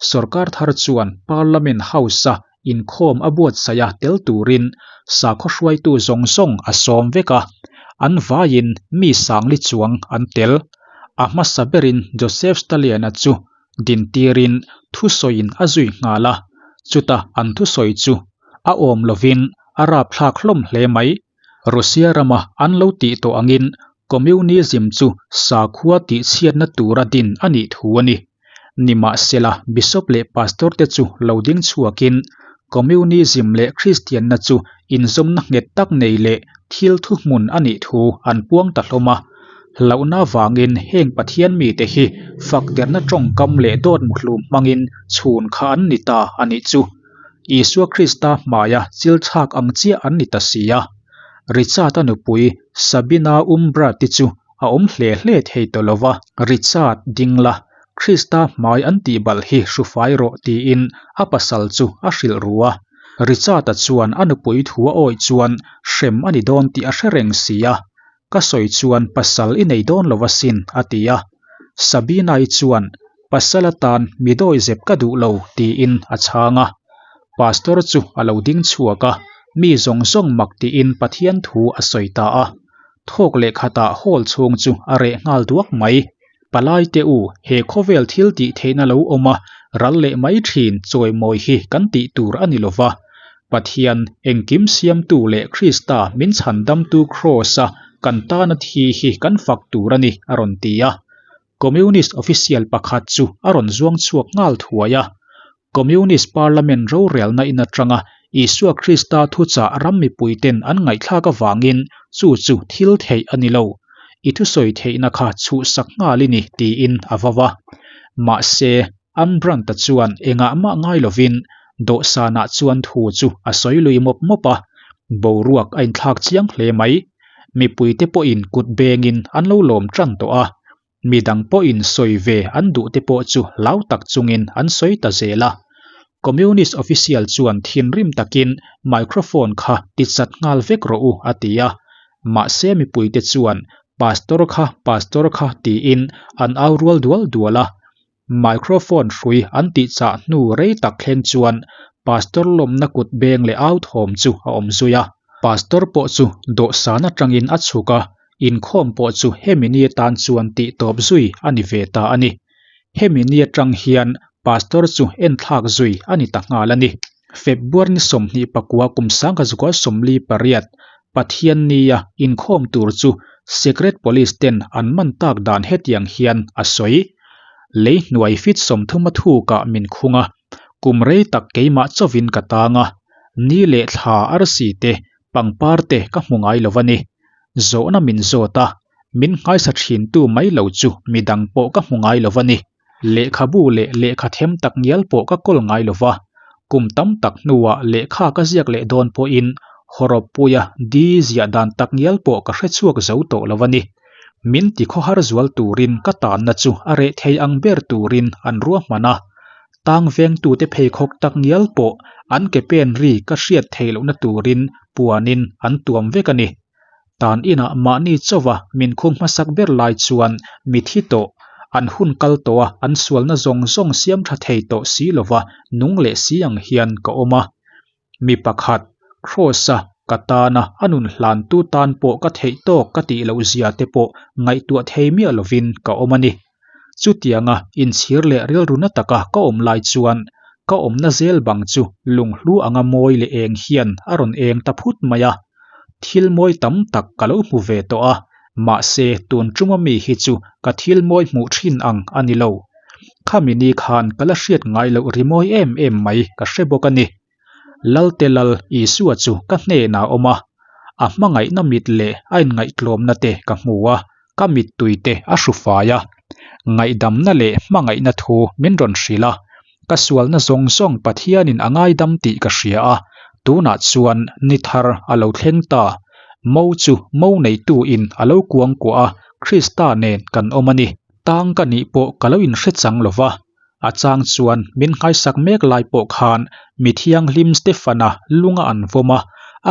Sorkar thar chuan Parliament House-a inkhawm a buatsaih a tel turin sakhaw hruaitu zawng zawng a sawm vek a, an vaiin mi sangli chuang an tel. A hmasa berin Joseph Stalin-a chu dintirin thusawiin a zui nghal a, chuta an thusawi chu a awm lovin a rapthlak hlawm hle mai. Russia rama an lo tih tawh angin communism chu sakhua tihchhiatna tura din a nih thu a ni. Nimahsela, bishop leh pastor te chu lo ding chhuakin communism leh Kristianna chu inzawmna nghet tak nei leh thil thuhmun a nih thu an puang ta hlawm a. Hlauhna vangin heng Pathian mite hi fakterna ṭawngkam leh dawt muhlum hmangin chhun kha an ni ta a nih chu. Isua Krista hmaia chil chhak ang chiah an ni ta si a. Richard-a nupui Sabina Umbra ti chu a awm hle hle thei tawh lo va. Richard ding la, Krista hmai an tih balh hi hru fai rawh, tiin a pasal chu a hrilh ru a. Richard-a chuan a nupui thu a awih chuan hrem a ni dawn tih a hre reng si a. Ka sawi chuan pasal i nei dawn lo asin, a ti a. Sabina-i chuan, pasal atan mi dawi zep ka duh lo, tiin a chhang a. Pastor chu a lo ding chhuak a, mi zawng zawng mak tiin Pathian thu a sawi ta a. Thawk leh khatah hall chhung chu a reh nghal duak mai. Palai te u, he khawvel thil tih theihna lo awm a, ral leh mai ṭhin chawimawi hi kan tih tur a ni lo va. Pathian engkim siamtu leh Krista min chhandamtu cross-a kan tana thi hi kan fak tur a ni, a rawn ti a. Communist official pakhat chu a rawn zuang chhuak nghal thuai a. Communist Parliament rorelna in aṭanga Isua Krista thuchah ram mipuiten an ngaihthlak avangin chu chu thil theih a ni lo. I thusawi theihna kha chhuhsak nghal i ni, tiin a vau va. Mahse, Ambrant-a chuan engah mah ngai lovin dawhsanah chuan thu chu a sawi lui mawp mawp a. Boruak a inthlak chiang hle mai. Mipuite pawhin kut bengin an lo lawm ṭan tawh a. Midang pawhin sawi ve an duh te pawh chu lau tak chungin an sawi ta zel a. Communist official chuan thinrim takin microphone kha tichat nghal vek rawh u, a ti a. Mahse, mipuite chuan pastor kha, pastor kha tiin an au rual dual dual a. Microphone hrui an tih chah hnu rei tak thleng chuan pastor lawmna kut beng leh au thawm chu a awm zui a. Pastor pawh chu dawhsan aṭangin a chhuk a, inkhawm pawh chu hemi ni atan chuan tih tawp zui a ni ve ta a ni. Hemi ni aṭang hian pastor chu enthlak zui a ni ta nghal a ni. February ni sawmhnih pakua kum sangkhat zakua sawmli pariat, Pathian nia inkhawm tur chu secret police ten an man tak dan hetiang hian a sawi. Lei hnuai fit sawmthum a thukah min khung a, kum rei tak keimah chauhin ka tang a, ni leh thla arsi te, pangpar te ka hmu ngai lo va ni. Zawhna min zawt a, min ngaisa ṭhintu mai lo chu midang pawh ka hmu ngai lo va ni. Lehkhabu leh lehkha them tak ngial pawh ka kawl ngai lo va. Kum tam tak hnuah lehkha ka ziak leh dawn pawhin hawrawppuia di ziah dan tak ngial pawh ka hre chhuak zo tawh lo va ni. Min ti khawhar zual turin ka tanna chu a reh thei ang ber turin an ruahman a. Tang vengtute pheikhawk tak ngial pawh an ke pen ri ka hriat theih lohna turin puanin an tuam vek a ni. Tan inah mahni chauha min khung hmasak ber lai chuan mi thi tawh, an hun kal tawh a, an sualna zawng zawng siam ṭha thei tawh si lova nung leh si ang hian ka awm a. Mi pakhat, cross-a ka tana a nun hlantu tan pawh ka theih tawk ka tih loh zia te pawh ngaihtuah thei miah lovin ka awm a ni. Chutianga inchhir leh rilru na taka ka awm lai chuan ka awmna zel bang chu lunghlu anga mawi leh eng hian a rawn eng ta phut mai a. Thil mawi tam tak ka lo hmu ve tawh a, mahse, tun ṭuma mi hi chu ka thil mawi hmuh ṭhin ang a ni lo. khami ni khan ka la hriat ngai lo rimawi em em mai ka hre bawk a ni. Lalte Lal Isua chu ka hnena awm a, a hmangaihna mit leh a inngaitlawmna te ka hmu a, ka mittui te a hru fai a. Ngaihdamna leh hmangaihna thu min rawn hrilh a, ka sualna zawng zawng Pathianin a ngaidam tih ka hria a, tunah chuan ni thar a lo thleng ta. Mo chu mo neitu in a lo kuang kuah a, Krista nen kan awm a ni. Tang ka nih pawh ka lo inhre chang lo va. A chang chuan min nghaisak mek lai pawh khan mi thianghlim Stefana lunga an vawm a,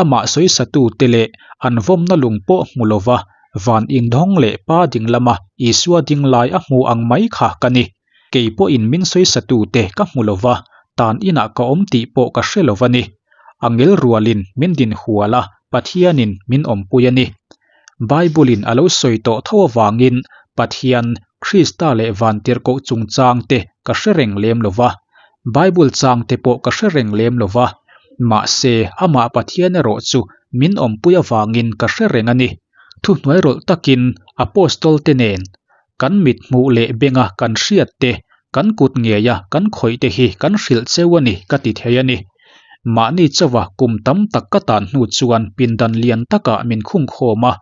amah sawisatute leh an vawmna lung pawh hmu lo va, van indawng leh pa ding lama Isua ding lai a hmu ang mai kha ka ni. Kei pawhin min sawisatute ka hmu lo va, tan inah ka awm tih pawh ka hre lo va ni. Angel rualin min din hual a, Pathianin min awmpui a ni. Bible-in a lo sawi tawh tho avangin Pathian, Krista leh vantirhkoh chungchang te ka hre reng lem lo va. Bible chang te pawh ka hre reng lem lo va. Mahse, amah Pathian erawh chu min awmpui avangin ka hre reng a ni. Thuhnuairawlh takin Apostle te nen, kan mit hmuh leh benga kan hriat te, kan kut ngeia kan khawih te hi kan hrilh cheu a ni ka ti thei a ni. Mahni chauha kum tam tak ka tan hnu chuan pindan lian taka min khungkhawm a,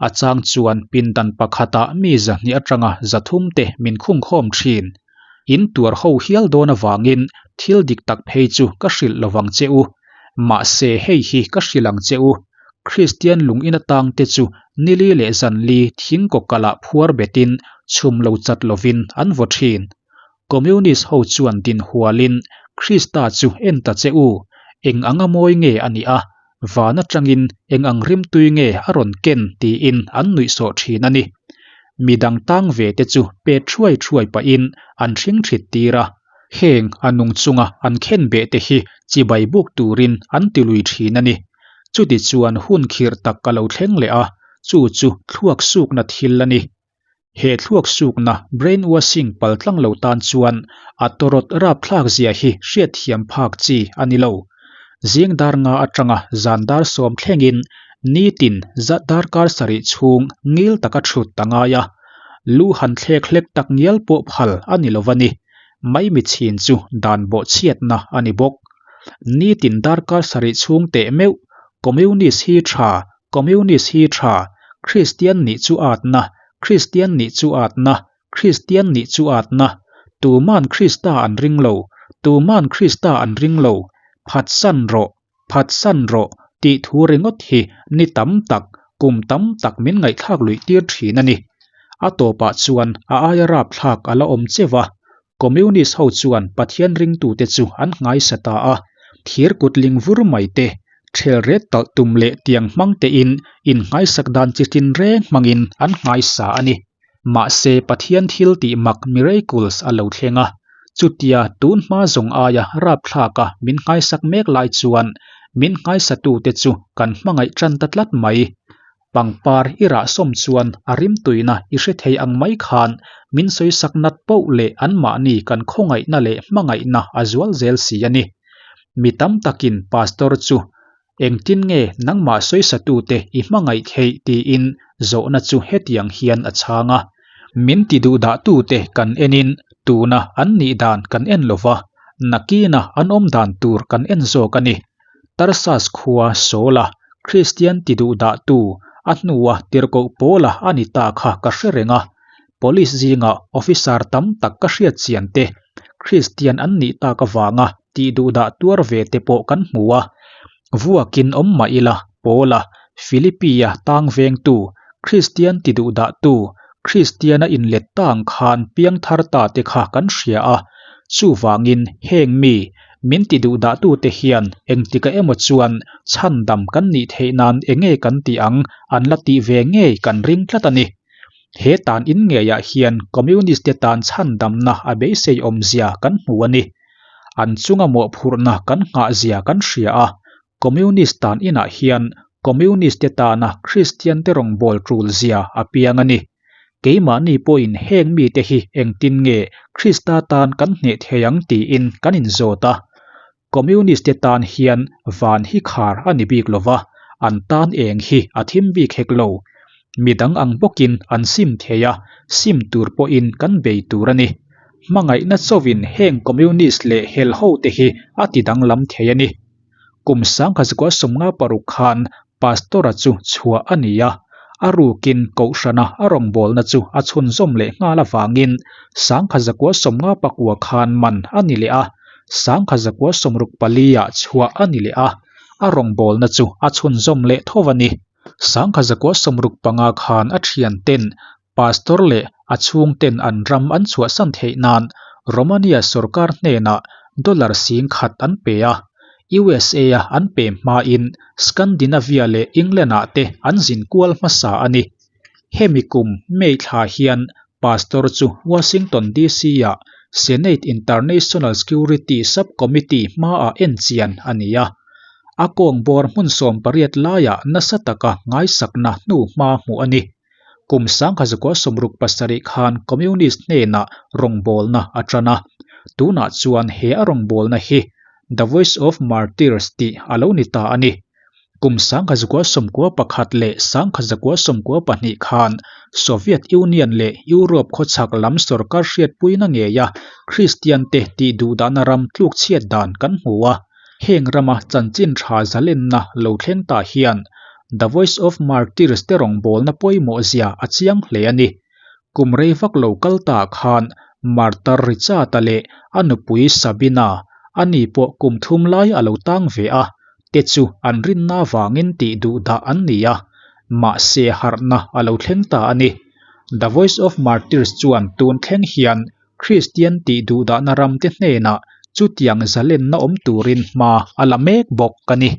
a chang chuan pindan pakhata mi zahnih atanga zathum te min khungkhawm ṭhin. In tuar ho hial dawn avangin thil dik tak phei chu ka hrilh lo vang che u. Mahse, hei hi ka hrilh ang che u. Kristian lung in atang te chu ni li leh zan li thing kawkalah phuar betin chhum lo chat lovin an vaw ṭhin. Communist ho chuan din hualin, Krista chu en ta che u, eng anga mawi nge a ni a, van atangin eng ang rimtui nge a rawn ken tiin an nuih sawh ṭhin a ni. Midang tang ve te chu pet thuai thuai pahin an hring thit tir a, heng a nung chunga an khen beh te hi chibai buk turin an ti lui ṭhin a ni. Chutichuan hun khirh tak ka lo thleng leh a, chu chu thluak sukna thil a ni. He thluak sukna brainwashing paltlang lo tan chuan a tawrawt rapthlak zia hi hriatthiam phak chi a ni lo. Zing dar nga atanga zan dar sawm thlengin nitin zat darkar sarih chhung ngil taka thut ta ngai a. Lu han thlek hlek tak ngial pawh phal a ni lo va ni. Mai mi chhin chu dan bawhchhiatna a ni bawk. Nitin darkar sarih chhung teh meuh, Communist hi ṭha, Communist hi ṭha, Kristian nih chu atna, Kristian nih chu atna, Kristian nih chu atna, tuman Krista an ring lo, tuman Krista an ring lo, phatsan rawh, phatsan rawh, tih thu ringawt hi ni tam tak, kum tam tak min ngaihthlak luih tir ṭhin a ni. A tawpah chuan a aia rapthlak a la awm che va. Communist ho chuan Pathian ringtute chu an nghaisa ta a, thir kut ling vur mai te, thel ret talh tum leh tiang hmang tein inngaisak dan chi tin reng hmangin an nghaisa a ni. Mahse, Pathian thil tih mak, miracles a lo thleng a, chutia tun hma zawng aia rapthlaka min ngaisak mek lai chuan min ngaisatute chu kan hmangaih ṭan ta tlat mai. Pangpar i rah sawm chuan a rimtuina i hre thei ang mai khan min sawisak nat poh leh anmahni kan khawngaihna leh hmangaihna a zual zel si a ni. Mi tam takin pastor chu, engtin nge nangmah sawisatute i hmangaih theih tiin zawhna chu hetiang hian a chhang a. Min tiduhdahtute kan enin tuna an nih dan kan en lo va, nakina an awm dan tur kan en zawk a ni. Tarsas khua Saula, Kristian tiduhdahtu, a hnua tirhkoh Paula a ni ta kha ka hre reng a. Police zinga officer tam tak ka hriat chian te, Kristian an nih tak avanga tihduhdah tuar ve te pawh kan hmu a. Vuakin awm mah ila, Paula, Philippi-a tang vengtu, Kristian tiduhdahtu, Kristiana inlet ta ang khan piang thar ta te kha kan hria a. Chuvangin heng mi, min tiduhdahtute hian engtika emaw chuan chhandam kan nih theih nan enge kan tih ang, an la tih ve ngei kan ring tlat a ni. He tan in ngeiah hian communist te tan chhandamna a beisei awm zia kan hmu a ni. An chunga mawhphurhna kan nghah zia kan hria a. Communist tan inah hian communist te tana Kristian te rawngbawl tul zia a piang a ni. Keimahni pawhin heng mite hi engtin nge Krista tan kan hneh thei ang tiin kan inzawt a. Communist te tan hian van hi khar a ni bik lo va, an tan eng hi a thim bik hek lo. Midang ang bawkin an sim thei a, sim tur pawhin kan bei tur a ni. hmangaihna chauin heng communist le helho te hi a tidanglam thei a nih. Kum sangkhat zakua sawmnga paruk khan pastor-a chu chhuah a ni a, a rukin kohrana a rawngbawlna chu a chhunzawm leh nghal avangin sangkhat zakua sawmnga pakua khan man a ni leh a, sangkhat zakua sawmruk pali-a chhuah a ni leh a, a rawngbawlna chu a chhunzawm leh tho a nih. Sangkhat zakua sawmruk panga khan a ṭhianten pastor le a chhungten an ram an chhuahsan theih nan Romania sorkar hnena dollar sing khat an pe a. U S A-a an pe hmain Scandinavia le England-a te an zin kual hmasa a nih. Hemi kum May thla hian pastor chu Washington D C-a Senate International Security Subcommittee hmaa enchian a ni a. A kawng bawr hmun sawmpariat laia nasa taka ngaisakna hnu hma hmu a nih. Kum sangkhat zakua sawmruk pasarih khan communist hnena rawngbawlna a ṭan a. Tunah chuan he a rawngbawlna hi The Voice of Martyrs tih a lo ni ta a nih. Kum sangkhat zakua sawmkua pakhat leh sangkhat zakua sawmkua pahnih khan Soviet Union leh Europe khawchhak lam sorkar hriatpuina ngeia Kristian te tihduhdahna ram tluk chhiat dan kan hmu a. Heng rama chanchin ṭha zalenna lo thleng ta hian The Voice of Martyrs te rawngbawlna pawimawh zia a chiang hle a nih. Kum rei vak lo kal ta khan Martar Richard-a leh a nupui Sabina, ani pawh kum thum lai a lo tang ve a, te chu an rinna vangin tihduhdah an ni a. Mahse, harhna a lo thleng ta a nih. The Voice of Martyrs chuan tun thleng hian Kristian tihduhdahna ram te hnena chutiang zalenna awm turin hma a la mek bawk a nih.